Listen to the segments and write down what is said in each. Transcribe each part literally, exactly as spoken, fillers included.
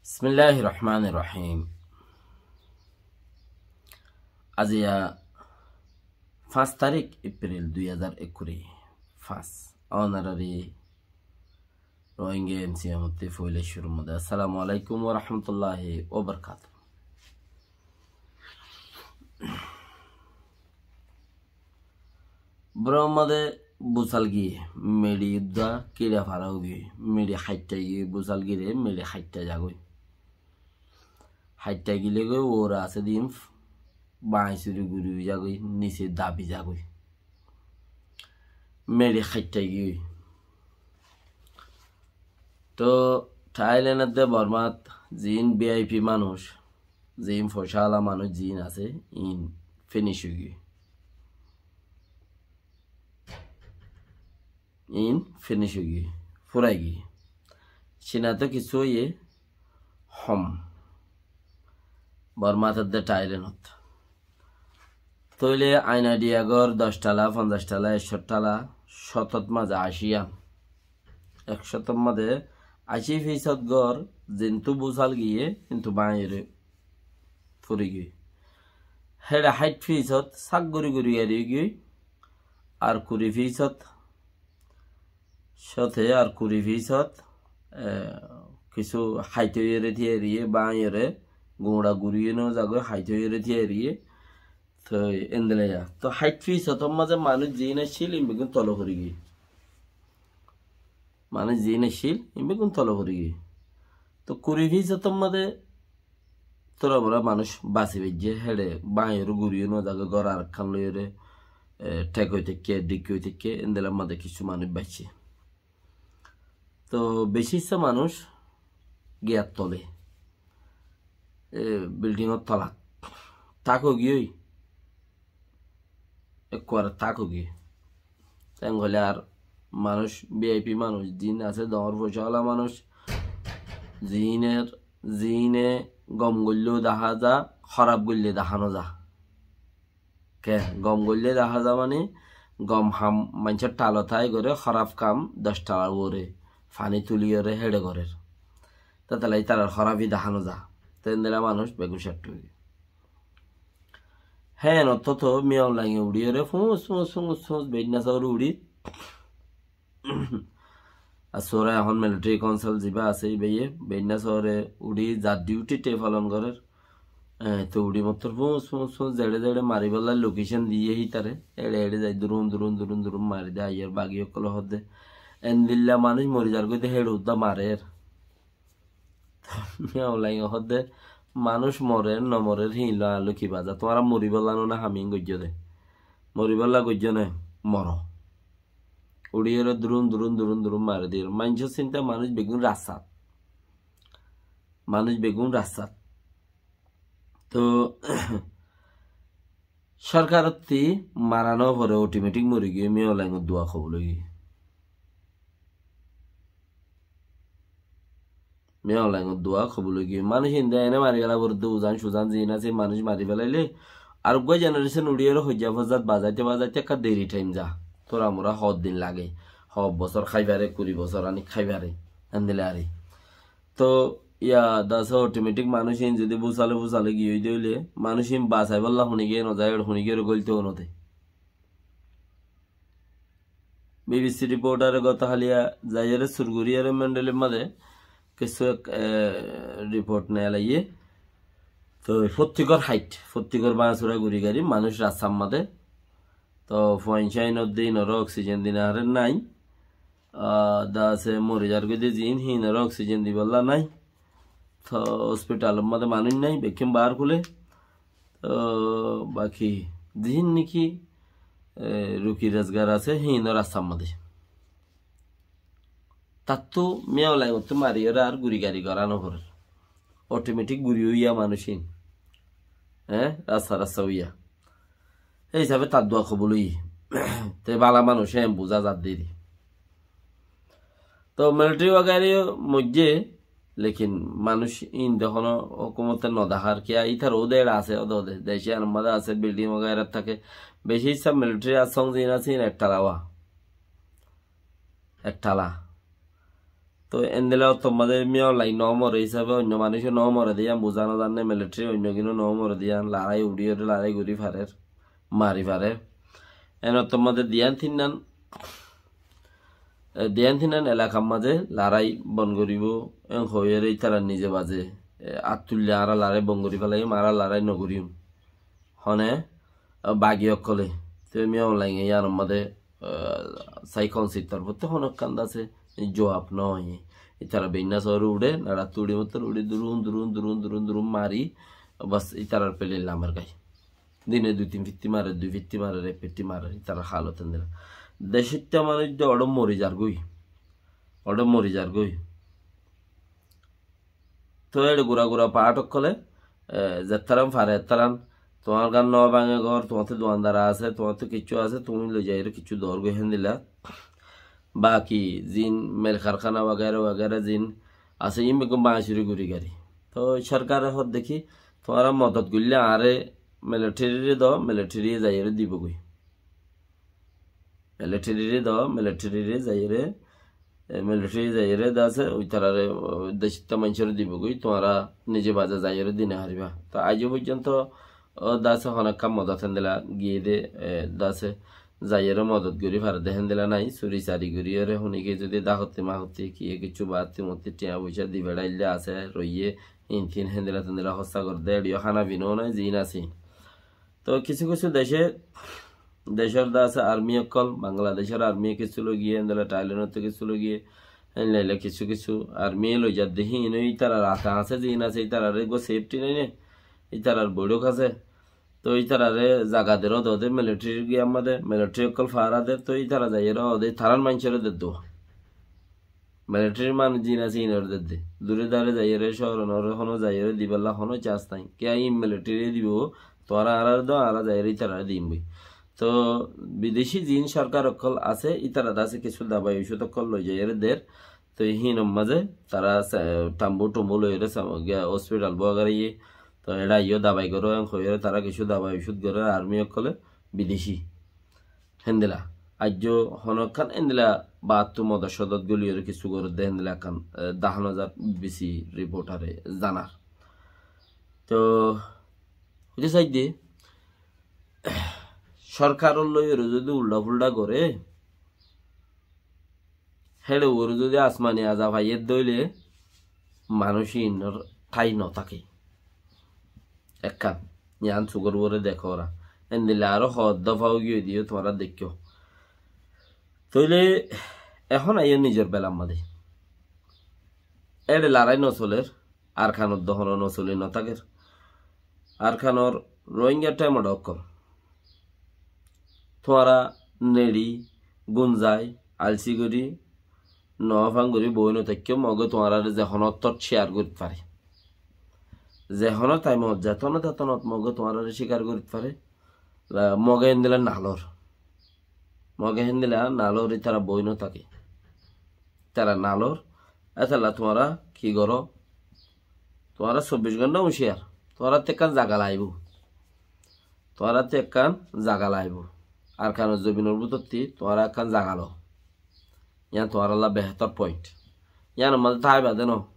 Bismilláhir rohmánir rohím. Aziya fañs tarík Epril dui házar ekkuri. Fañs. Ónorari Rohingya M C M ottú foila cúrur modé assalamu alaikum wa rahmatullahi wa barakatuhu. Bormá de busal giyé, meçi uddá kiça fara ói giyé, meçi háitta giyé, busal giyé, meçi háitta zagói. Háitta gilé goi uore asé din báñi suri guri zagói, nise dabi zagói. Meçi háitta giyé. Toh Thailand de Bormát ziín V I P manúic, ziín foicála manúic ziín asé, iín finish ói giyé. Iín finish ói giyé, furai giyé. Cinattú kissú óiye hom. Bormát de Thailand ot. Tóile aina diya gór doc tala, fonzaic tala, ekcó tala, cótot mazé aci an. Ekcótor mazé aci fisót gór zintú busal giyé, zintú báñiyore furi giyé. Héçe háit fisót sak guri guri gari giyé, ar kuri fisót, cóte ar kuri fisót, e, kissú háit óiyore tíyariyé, báñiyore, guñça guri no zagói, háit óiyore tíyariyé, Toi endilla ya. Toi háit fisótor mazé manúic ziín accíl, iín beggún tole fori giyé. Manúic ziín accíl, iín beggún tole fori giyé. Toi kuri fisótor mazé tora mora manúic basi faijjé, héçe báñiyore guri no zagói, gór arekkán loiyore, e, thek ói táikke, dhikki ói táikke, endilla mazé kissú manúic baiccé. Toh beci issá manúic giyar tole, e, bildingor tolat. Tak ói giyói, ekkuare tak ói giyói. Te engole ar manúic, V I P manúic, ziín asé doñr foicála manúic, ziíner, ziíne gom goillé dahá za, hóraf goillé dahá no za. Ke, gom goillé dahá za mani, gom ham maincór thalot ai goré, hóraf kam doc thalar uore faní tuliyore héçe gorér. Tátala ítarar hórafi dahá no za. Te endilla manúic beggún cóttu. Héen ottó toh Min Aung Hlaing e uçíyore fúñs, fúñs, fúñs, fúñs, beinna sóore uçí. Ar sóora ehón military council zibá asé, íbaye beinna sóore uçí zar duty te falon gorér. E, te uçí mottor fúñs, fúñs, fúñs, zeçe zeçe maribálla location diyé hítare, eçe eçe zai durun, durun, durun, durun mari de, aiyór bagi ókkole hoódde. Endilla manúic mori zargói de héçe uddá marer. Min Aung Hlaing e hoódde, manúic morer, no morer, híin loi añár loi ki baza. Tuáñra moribálla no né ham iín goijjó de. Moribálla goijjó né, moro. Uçíyore durun, durun, durun, durun mari diyé. Maincór sinta manúic beggún rastat. Manúic beggún rastat. Toh, sorkarottí mara no fore, automatic mori giyé, Min Aung Hlaing or dua kobul ói giyé. Min Aung Hlaing or dua kobul ói giyé. Manúic inde ene mari fela foredde, uzan suzan ziín asé, manúic mari felaile, ar uggwá generation uçíyore hoijja fozzat bazaite bazaite ekka deri time za. Tora mora hoddin lage, ho bosór hái fare, kuri bosór anik hái fare, endilla ari. Toh, ya, dase automatic manúic in zodi busale busale giyói de óile, manúic in basaibálla hunigiye no zai, ar hunigiyore goilto no de. B B C reporter e goto haliya zaiyore Surguriyar mendelir mazé kissú ek, eh, report niyalaiyé. Toh, fottigor hait, fottigor bañsura guri gari manúic rastar mazé. Toh, fuain sain odde inore oxygen dina hare nai. Ah, dase mori zargói de ziín, híinore oxygen dibálla nai. Toh, hospitalor mazé manúic nai, bekkín baár kule. Toh, baki ziín niki, eh, ruki rozgar asé, híinor rastar mazé. Tattú Min Aung Hlaing ottú mariyore ar guri gari gorá no forer. Automatic guri óiya manúic in. Eh, rasta rasta óiya. Hé hísabe tar dua kobul óiye. Te bála manúic en buzá zadde de. Toh military wagaira moijjé, lekin manúic in de hono hókumote no dahár, kiyá ítar ó de eçe asé, ó de, de, dec iyanor mazé asé, building wagaira táke. Beci issá military asong ziín asé, iín ek tala wa. Ek tala. Toi endilla ottór mazé Min Aung Hlaing no more hísabe oinno manúic ó no more de yián buzá no zar né, militari oinno gin ó no more de yián, larái uçíyore larái gorí farer, mari farer. En ottór mazé diyan tinnan, e, diyan tinnan elakar mazé larái bon goríbou, en hoiyóre ítara nize baze, e, át tuille añára larái bon gorí felaiyum, añára larái no goríyum. Hone, e, bagi ókkole, toi Min Aung Hlaing e yiánor mazé, e, sai konsittar fottí honó ekkán dase juab no óiye. Ítara beinna sóore uçé, naçattú uçí mottor uçí durun, durun, durun, durun, durun mari, bas ítarar pelin lamer gai. Dine dui tin fitti marer, dui fitti marer, ek fitti marer, ítarar halot endilla. Decótta manúic de oçé mori zargói. Oçé mori zargói. Toi eçé gura gura paáth ókkole, e, zettaran fare ettaran, tuáñr gán no báñge gór, tuáñttú duandara asé, tuáñttú kiccú asé, tuñí loi zaiyóre kiccú doór goi héndilla. Baki zin mel karkána wagera wagera zin asé, ín beggún báñgi suri guri gari. Toi sorkare hoódde ki, tuáñra modot goillé añáre militariré do, militariye zaiyóre dibogói. Militariré do, militariré zaiyóre, e, militari zaiyóre dase, uitarare, o, decótta maincóre dibogói, tuáñra nize baze zaiyóre di no fariba. Toi aijjó foijjonto, o, dase honó ekkán modot héndilla giyé de, e, dase zaiyóre modot gorí fare de héndilla nái, suri sari goríyore, honikiye zodi dahotti mahotti, kiye kiccú baátti motti, thiañ foicá di feçáille asé, roiyé, in tin héndilla tendilla hossa gorédde, eçé yó hána fina ó nái, zin asé. Toi kissú kissú dece, decór de asé armi ókkol, Bangladecór armiye kissú loi giyé, endilla Thailandottú kissú loi giyé, endilla kissú kissú armiye loi zadde, híin ó ítarar ate asé, zin asé, ítararé uggúa sefti nái né, ítarar boiçók asé. Toi ítararé zaga der ó de, militari giyé ammáde, militari ókkol fara der, toi ítara zaiyóre ó de, tarár maincóre der dua. Militari manúic zin asé, inore dedde. Dure dare zaiyóre, cóoronor honó zaiyóre dibálla honó cas nái. Kiyá in militari dibo, tuáñra añáráre do, añára zaiyóre ítarare dim boi. Toi bideshi zin sorkar ókkol asé, ítara de asé kissú dabai ocút ókkol loi zaiyóre der. Toi hínor mazé tará sa-, tambu tumbu loiyóre sa-, giya hospital bógaraiye. Toi eçé aiyó dabai goró, en hoiyóre tará kissú dabai ocút gorér armi ókkole bideshi. Héndilla. Aijjó honó ekkán héndilla baáttu modot sodot góliyóre kissú gorédde héndilla ekkán, e, dahán ozar B B C riportare zanar. Toi, hoité saidde, sorkaror loiyóre zodi uldha fuldha goré, héçe uore zodi asmani azab aiyér dóile, manúic inor thái no táke. Ekkán, yián sukór uore dekó óra. Endilla aró hoódda fáu giyói diyó tuáñra deikkó. Tóile ehón aiyó nizor belar mazé. Éçe larái no solér, Arkanor dohóno no soli no táker. Arkanor Rohingya thaimot ókkol. Tuáñra neçi, gunzai, alsi gorí, no fán gorí boói no táikko, Moge tuáñráre ze honó ottót ciyar gorit fare. Ze honó thaimot, zetóno tetónot Moge tuáñráre cíkar gorit fare. La-, Moge héndilla nalór. Moge héndilla nalór, ítara boói no táke. Ítara nalór, étalla tuáñra ki goró? Tuáñra sobbic gonthá uñciyar. Tuáñrattú ekkán zaga laibó. Tuáñrattú ekkán zaga laibó. Arkanor zobinor bútotti tuáñra ekkán zaga lo. Yián tuáñralla behétor point. Yiánor mazé táiba de no.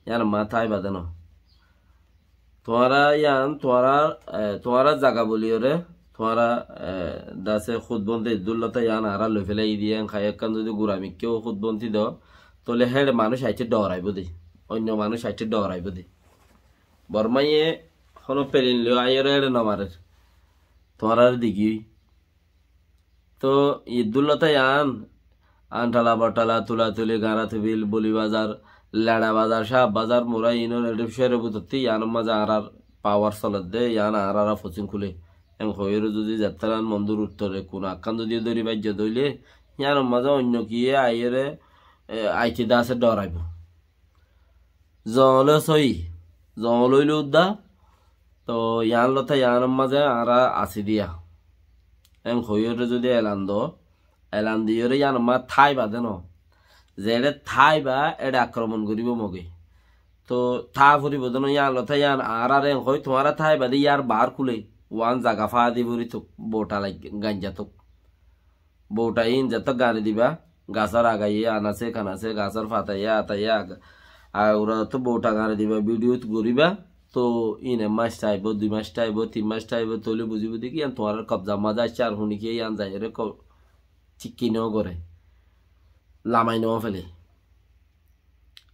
Yiánor mazé táiba de no. Tuáñra yián, tuáñra, e, tuáñra zaga boliyoré, tuáñra, e, dase húdbonti Iddúllata yián añára loi félai diyé, en hái ekkán zodi gura mikká húdbonti do, tóile héçe manúic aitté dhoraibó de. Oinno manúic aitté dhoraibó de. Bormáye honó pelin loi aiyóre héçe no marer. Tuáñrare digiyói. Tóu Iddúllata yián, Antala, Bottala, Tulatuli, Gañratubil, Boli Bazar, Leça Bazar, Cáab Bazar, Mura, inor edhíb cóoror bútotti yiánor mazé añárar pawar soledde, yián añárar fosín kúle. En hoiyóre zodi zettáran mondur uttore kuno ekkán zodi dóri faijjó dóile, yiánor mazé oinno kiyé aiyóre, e, aitté de asé dhoraibó. Zoñló sóiyi, zoñló óile uddá, tóu yián lota yiánor mazé añára así diya. En hoiyóre zodi elan do, elan diyóre yiánor mazé táiba de no. Zeçé táiba, éçe akromon goríbo Moge. Tóu tá foribó de no, yián lota yián añárar en hoi, tuáñra táiba de yar baár kúle, uán zaga fáa di fori tók, bouta lai gainja tók. Bouta iín zettót gañri diba, gasór agaiyé, anasé kanasé, gasór fataiyé, ataiyé, aga-, agurattú bouta gañri diba, bidiyót goríba, tóu íin ek mac táibo, dui mac táibo, tin mac táibo, tóile buzíbo de ki, yían tuáñrar kobzar mazé aiccé, ar húni ki yían zaiyóre ko-, cikki no goré, lamai no félé.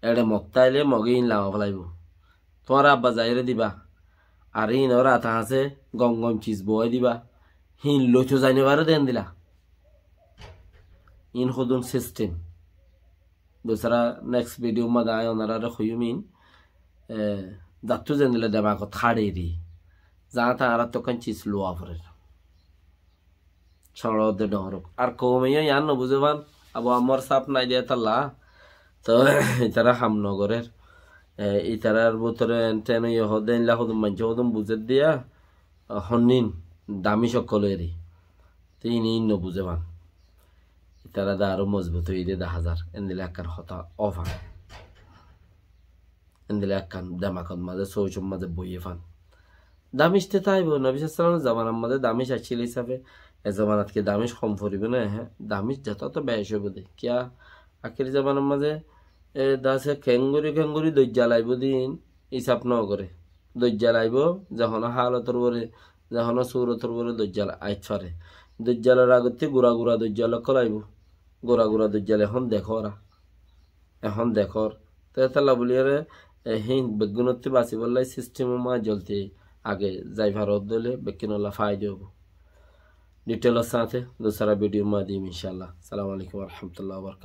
Eçe Mog táile Moge íin lama félaibo. Tuáñra abba zaiyóre diba. Ar íinor ata hañsé gom gom cis bowái diba. Híin loito zai no fare de endilla. Íin hodún sistem. Dusra next video mazé aññí onoráre hoiyúm íin, e, zattú zendilla demagot háçeri. Zañáte añárattú ekkán cis luwa forer. Cóñço de dhoóñrok. Ar koume yó yián no buzé fán, Abu Ammar sáf nai de hétolla. Toóu itará ham no gorér. E, itarár bútore en ten óiye hoódde, éilla hodún maincé hodún buzér diya, honnín damíc ókkol eri. Te íin íin no buzé fán. Itará de aró mozbut óiye de daházar. Endilla ekkán hotá ó fán. Endilla ekkán demagot mazé, sóucor mazé boiyé fán. Damíc te táibo, Nobi sallallahu alaihi wasallamor zomanar mazé damíc accíl hísafe, e zomanat ki damíc hom foribó né? Hé, damíc zetót bec óibo de. Kiyá, akéri zomanar mazé, e, dase kengori kengori doijjal aibó de íin hísaf no goré. Doijjal aibó, ze honó hálotor uore, ze honó surotor uore doijjal ait fare. Doijjalor agottí gura gura doijjal ókkol aibó. Gura gura doijjal ehón dekór. Ehón dekór. Te hétolla buliyóre, e, híin beggúnottú basibólla sistemor mazé zoldi age zai faro de óile bekkúnolla faida óibo. Detailor sáñte dusra video mazé dim, inshallah. Assalamu alaikum wa rahmatullahi wa barakatuhu.